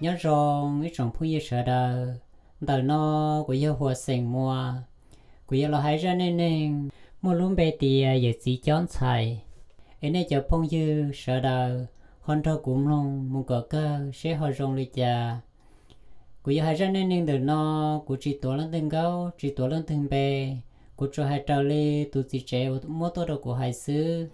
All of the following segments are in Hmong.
Nyob zoo ib tsoom phooj ywg sawv daws, ntawm no kuv yog Huas Xeem Muas. Kuv yuav los hais zaj neej neeg muaj lub npe tias yawm txiv cob ntxhais. Es nej cov phooj ywg sawv daws ho nrog kuv mloog mus kom kawg seb ho zoo li cas. Kuv yuav hais zaj neej neeg ntawm no, kuv tsis tuav leej twg nkaub, tsis tuav leej twg npe. Kuv tsuas hais raws li tus txiv tsev uas muab tuaj rau kuv hais xwb.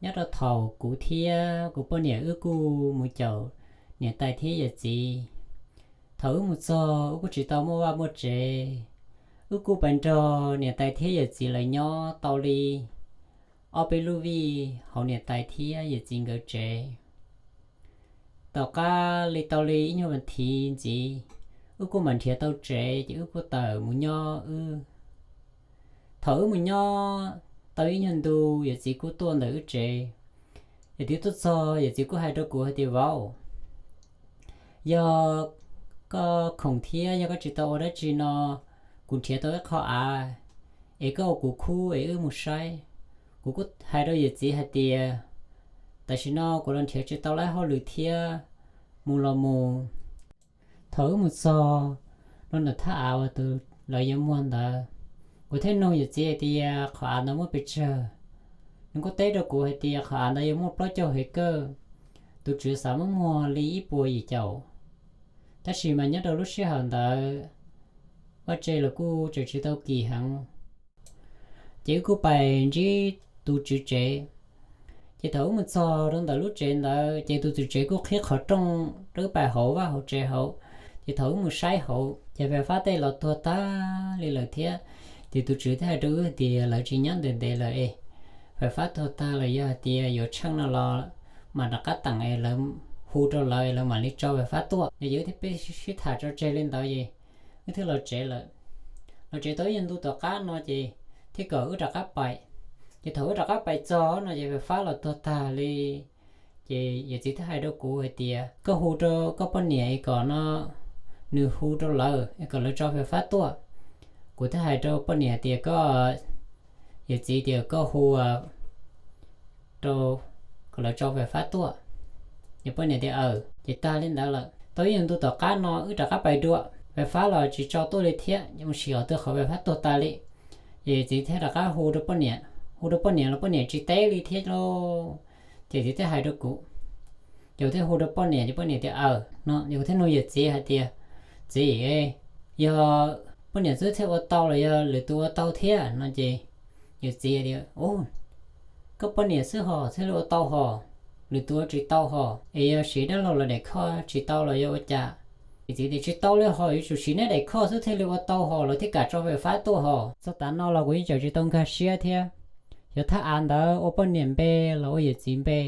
Nyob rau thaum kuv thiab kuv poj niam wb kuj mus caum niam tais thiab yawm txiv. Thaum wb mus txog wb kuj tsis tau muaj vaj muaj tsev, wb kuj pais nrog niam tais thiab yawm txiv lawv nyob tau li ob peb lub vij hauv niam tais thiab yawm txiv nkawd tsev. Tom qab li tau li ib nyuag vas thiv ntxiv, wb kuj mam nrhiav tau tsev ces wb kuj tawm mus nyob wb. Thaum wb mus nyob tau ib nyuag ntu, yawm txiv kuj tuaj ntawm wb tsev. Yawm txiv tuaj txog, yawm txiv kuj hais rau kuv hais tias, Vauv, yog koj khoom thiab yog koj tsis tau ua dab tsi no, kuv nrhiav tau ib qho av, es koj ua kuv khub es wb mus saib. Kuv kuj hais rau yawm txiv hais tias, Tam sim no kuv los nrhiav tsis tau lawm hauj lwm thiab, mus los mus. Thaum wb mus txog rau ntawm thaj av uas tus lawv yuav muag ntawd, kuv thiaj nug yawm txiv hais tias qhov av ntawd muaj pes tsawg. Nws kuj teb rau kuv hais tias qhov av ntawd yuav muaj plaub caug hev kawj, tus tswv xav muab muag li ib puas yim caum. Tab sis mas nyob rau lub sij hawm ntawd vaj tse los kuj tseem tsis tau kim heev, ces wb kuj pais ntsib tus tswv tsev. Ces thaum wb mus txog rau ntawm lub tsev ntawd ces tus tswv tsev kuj qhib qhov rooj rau wb pais hauv vaj hauv tsev hauv. Ces thaum wb mus saib hauv ces fais fab tej los tuag tag li lawm thiab. Ces tus tswv thiaj hais rau wb tias lawv tsis nyob ntev ntev lawm es fais fab tuag tag lawm, yog hais tias yuav tsheej no los mam rov qab teem es lawv hu rau lawv es lawv mam li tso fais fab tuaj no. Ces wb thiaj peb sib tham tso tseg li ntawd ces wb thiaj los tsev lawm. Los tsev tau ib nyuag ntu tom qab no ces thiaj kom wb rov qab pais. Ces thaum wb rov qab pais txog no ces fais fab los tuag tag li. Ces yawm txiv thiaj hais rau kuv hais tias koj hu rau koj poj niam es kom no, nws hu rau lawv es kom lawv tso fais fab tuaj. Kuv thiaj hais rau poj niam tias koj, yawm txiv tias koj hu rau kom lawv tso fais fab tuaj. Ces poj niam tias aws. Ces tag li ntawd lawm, tau ib nyuag ntu tom qab no wb rov qab pais dua, fais fab los tsis tso tuaj li thiab, mus sim qhov twg qhov fais fab tuag tas li. Ces yawm txiv thiaj rov qab hu rau poj niam, hu rau poj niam los poj niam tsis teb li thiab lauj. Ces yawm txiv thiaj hais rau kuv, ces kuv thiaj hu rau poj niam ces poj niam tias aws no. Ces kuv thiaj nug yawm txiv hais tias txiv, yog poj niam xwb thiaj ua tau los yog lwm tus ua tau thiab no? Ces yawm txiv tias u, koj poj niam xwb hos thiaj li ua tau hos, lwm tus ua tsis tau hos. Es yog siv dab laug los daim khoj tsis tau los yog ua cas? Yawm txiv tias tsis tau li hos, yuav tsum siv neb daim khoj xwb thiaj li ua tau hos, lawv thiaj kam tso fais fab tuaj hos. Txog tav no los kuv yeej tseem tsis tau nkag siab thiab. Xyov thaj av ntawd ua poj niam npe los ua yawm txiv npe,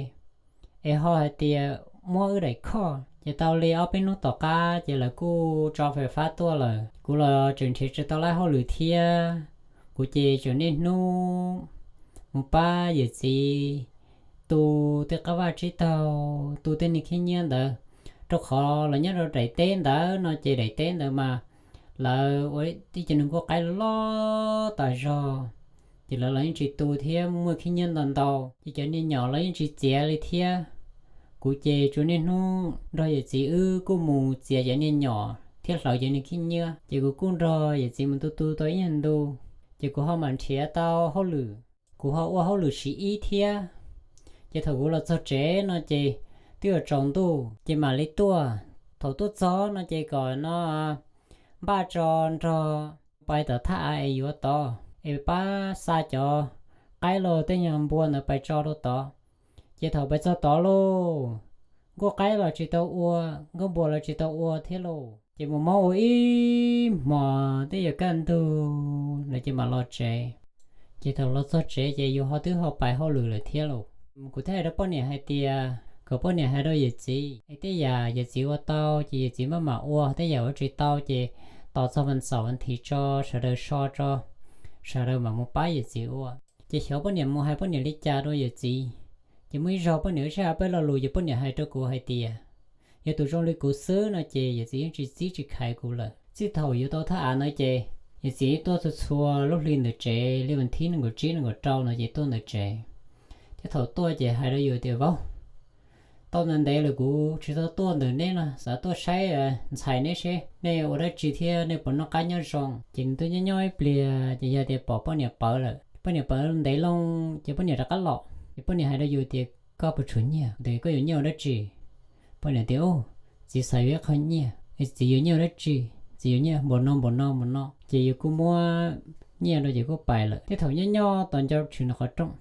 es ho hais tias muab wb daim khoj. Ces tau li ob peb hnub tom qab ces lawv kuj tso fais fab tuaj lawm. Kuv los tseem nrhiav tsis tau lawm hauj lwm thiab. Kuv ces tseem niaj hnub mus pab yawm txiv tu tej qab vaj tsib taug, tu tej niag khib nyiab ntawd, rau qhov los nyob rau daim teb ntawd no ces daim teb ntawd mas lawv ua ib cov niag nkuaj qaib loj tas zog, ces lawv los yeej tsis tu thiab, muaj khib nyiab ntau ntau, ces cov niag nyom los yeej tsis txiav li thiab. Kuv ces tsuas niaj hnub nrog yawm txiv wb kuj mus txiav cov niag nyom thiab hlawv cov niag khib nyiab, ces kuv kuj nrog yawm txiv mus tu tu tau ib nyuag ntu, ces kuv ho mam nrhiav tau hauj lwm, kuv ho ua hauj lwm sim ib thiab. Ces thaum kuv los txog tsev no ces twb yuav tsaus ntuj ces mam li tuaj. Thaum tuaj txog no ces kom no npaj tso nrog pais tom thaj av es yuav tod es pab xa cov qaib los tej nyuag npua ntawd pais tso rau tod. Ces thaum pais txog tod lauj, nkuaj qaib los tsis tau ua, nkuaj npua los tsis tau ua thiab lauj. Ces mus mob ua ib hmos twb yuav kaj ntug lawm ces mam los tsev. Ces thaum los txog tsev ces yus ho twb ho pais hauj lwm lawm thiab lauj. Kuv thiaj hais rau poj niam hais tias kom poj niam hais rau yawm txiv es tej yam yawm txiv ua tau ces yawm txiv maj mam ua, tej yam ua tsis tau ces tos txog vas xaum vas thiv tso sawv daws so tso, sawv daws mam mus pab yawm txiv ua. Ces xyov poj niam mus hais poj niam li cas rau yawm txiv. Ces muaj ib zaug poj niam wb sib hais peb lo lus ces poj niam hais rau kuv hais tias yog tus zoo li kuv xwb no ces yawm txiv yeej tsis txib tsis khaiv kuv lawm. Txij thaum yuav tau thaj av ntawd ces yawm txiv tuaj txhua txhua lub hli ntawm tsev li vas thib nees nkaum tsib nees nkaum rau no ces tuaj ntawm tsev. Thiab thaum tuaj ces hais rau yus tias, Vauv, tau ntev ntev lawm kuv tsis tau tuaj ntawm neb no, xav tuaj saib ntxhais neb seb nej ua dab tsi thiab nej puas noj qab nyob zoo. Ces nws tuaj nyob nyob ib pliag ces yog tias pom poj niam pawv lawm, poj niam pawv ntev loo ces poj niam rov qab los ces poj niam hais rau yus tias, Koj puas tshuav nyiaj? Tias, Koj yuav nyiaj ua dab tsi? Poj niam tias, Txiv xav yuav ib qho nyiaj. Txiv yuav nyiaj ua dab tsi? Txiv yuav nyiaj npaum no npaum no npaum no. Ces yus kuj muab nyiaj rau ces kuj pais lawm. Thiab thaum nyob nyob tos nco tshwm ntawm qhov rooj,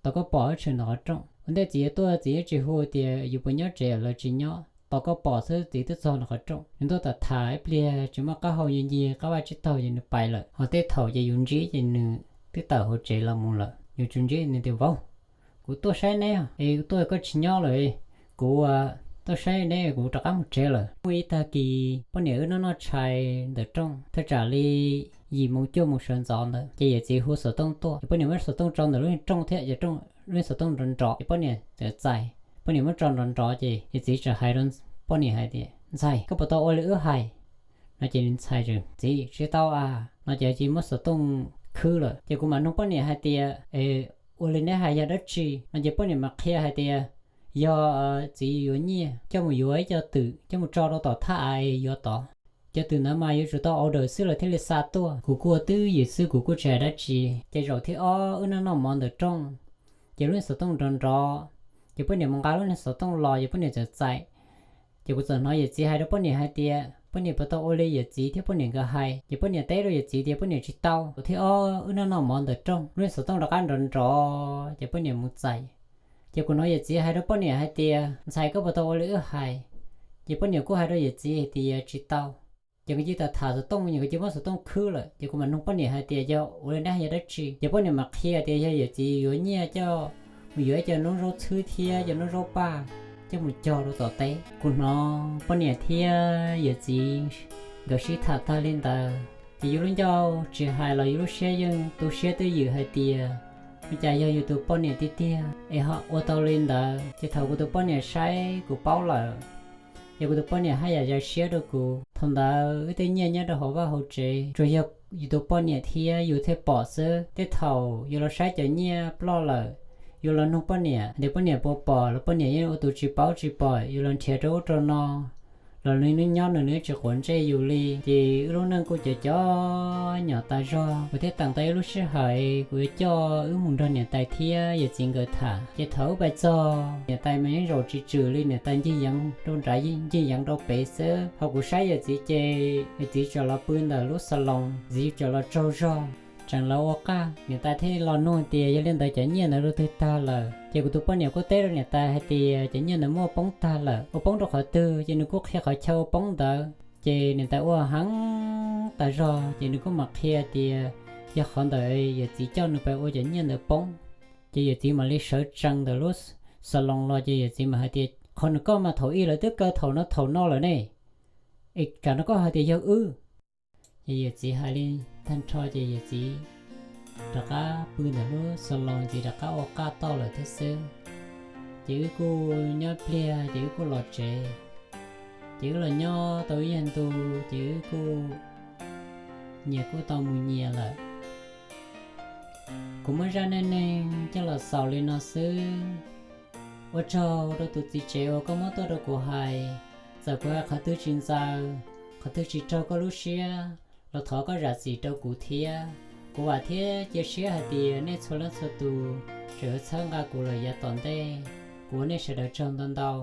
tos koj pom tshwm ntawm qhov rooj. Ua ntej txiv yuav tuaj txiv yeej tsis hu tias yus puas nyob tsev los tsis nyob, tos koj pom xwb txiv twb txog ntawm qhov rooj. Nws tuaj tham tham ib pliag tsis muaj qab hau, ncig ncig qab vaj tsib taug ces nws pais lawm. Ho tej thaum ces yus ntsib ces nws twb tawm hauv tsev los mus lawm. Yus tsuas ntsib nws tias, Vauv, kuv tuaj saib neb es tuaj koj tsis nyob lawm, kuv tuaj saib neb kuv rov qab mus tsev lawm. Muaj ib tag kis poj niam wb noj noj tshais ntawm rooj thaj tsam li yim moo cuaj moo sawv ntxov ntawd ces yawm txiv hu xov tooj tuaj ces poj niam muab xov tooj tso ntawm lub niag rooj thiab ces lub niag xov tooj nrov nrov ces poj niam txawm txais. Poj niam muab tso nrov nrov ces yawm txiv txawm hais rau poj niam hais tias, Ntxhais, koj puas tau ua li wb hais? No ces nws ntxhais tias, Txiv, tsis tau a. No ces cia li muab xov tooj khwb lawm ces kuv mam nug poj niam hais tias, Es ua li neb hais yog dab tsi? No ces poj niam mam qhia hais tias, Yog txiv yuav nyiaj coj mus yuav ib co twm coj mus tso rau tom thaj av es yuav tod. Cov twm ntawd mas yuav tsum tau order xwb lawv thiaj li xa tuaj. Kuv kuj ua twj ywm xwb kuv kuj tsis hais dab tsi. Ces zaum thib ob wb noj noj mov ntawm rooj ces lub niag xov tooj nrov nrov ces poj niam mus nqa lub niag xov tooj los ces poj niam txawm txais. Ces kuv txawm hnov yawm txiv hais rau poj niam hais tias poj niam puas tau ua li yawm txiv thiab poj niam nkawd hais. Ces poj niam teb rau yawm txiv tias poj niam tsis tau. Zaum thib ob wb noj noj mov ntawm rooj lub niag xov tooj rov qab nrov nrov ces poj niam mus txais. Ces kuv hnov yawm txiv hais rau poj niam hais tias, Ntxhais, koj puas tau ua li wb hais? Ces poj niam kuj hais rau yawm txiv hais tias tsis tau. Ces nkawd cia li tham xov tooj, nkawd cia li muab xov tooj khwb lawm ces kuv mam nug poj niam hais tias, Yog ua li neb hais yog dab tsi? Ces poj niam mam qhia tias yog yawm txiv yuav nyiaj coj mus yuav ib co noob zaub txhwb thiab cov noob zaub paj coj mus cog rau tom teb. Kuv hnov poj niam thiab yawm txiv nkawd sib tham tag li ntawd ces yus lub ncauj tsis hais los yus lub siab yeej tu siab twj ywm hais tias, Ua cas yog yus tus poj niam tiag tiag es ho ua tau li ntawd? Ces thaum kuv tus poj niam saib kuv paub lawm ces kuv tus poj niam haj yam zoo siab rau kuv. Thaum ntawd wb tej nyiaj nyob rau hauv vaj hauv tsev tsuas yog yus tus poj niam thiab yus thiaj pom xwb. Tej thaum yuav los saib cov nyiaj ploj lawm, yuav los nug poj niam tias poj niam puas pom los poj niam yeej ua tus tsis paub tsis pom, yuav los nrhiav rau ub rau no los nws nyob nws nws tsis quav ntsej yus li. Ces wb lub neej kuj cov cov nyom tas zog. Kuv thiaj teem tau ib lub sij hawm kuv yuav coj wb mus nrog niam tais thiab yawm txiv nkawd tham. Ces thaum wb pais txog niam tais mas yeej zaum tsis tswm li, niam tais ncig yeev rau nrad ncig yeev rau pem xwb. Ho kuv saib yawm txiv ces yawm txiv tseem los pw ntawm lub xas loos, txiv tseem los tsaug zog tseem lawv ua qaj. Niam tais thiaj los nug tias yog li ntawd cov nyiaj ntawd rau twg tag lawm? Ces kuv tus poj niam kuj teb rau niam tais hais tias cov nyiaj ntawd muab ua poob tag lawm. Ua poob rau qhov twg? Ces nws kuj qhia qhov chaw ua poob ntawd. Ces niam tais ua heev tas zog ces nws kuj mam qhia tias yog qhov ntawm yawm txiv coj nws pais ua cov nyiaj ntawd poob. Ces yawm txiv mam li sawv tsees ntawm lub xas loos los ces yawm txiv mam hais tias, Qhov no koj mas thaum ub lawv twb kaw thaum no thaum no lawm ne, es tsam no koj hais tias yog wb. Ces yawm txiv hais li tag nrho ces yawm txiv rov qab pw ntawm lub xas loos, txiv rov qab ua qaj toj lawm thiab xwb. Ces wb kuj nyob pliag ces wb kuj los tsev. Ces wb los nyob tau ib nyuag ntu ces wb kuj nyias kuj tau mus nyias lawm. Kuv muab zaj neej neeg coj los xaus li no xwb. Ua tsaug rau tus txiv tsev uas koj muab tuaj rau kuv hais. Txawm kuv hais qhov twg tsis ntxaws, qhov twg tsis raug koj lub siab los thov koj zam txim rau kuv thiab. Kuv vam thiab cia siab hais tias nej txhua leej txhua tus tseem yuav txhawb nqa kuv lawm yav tom ntej. Kuv ua nej sawv daws tsaug ntau ntau.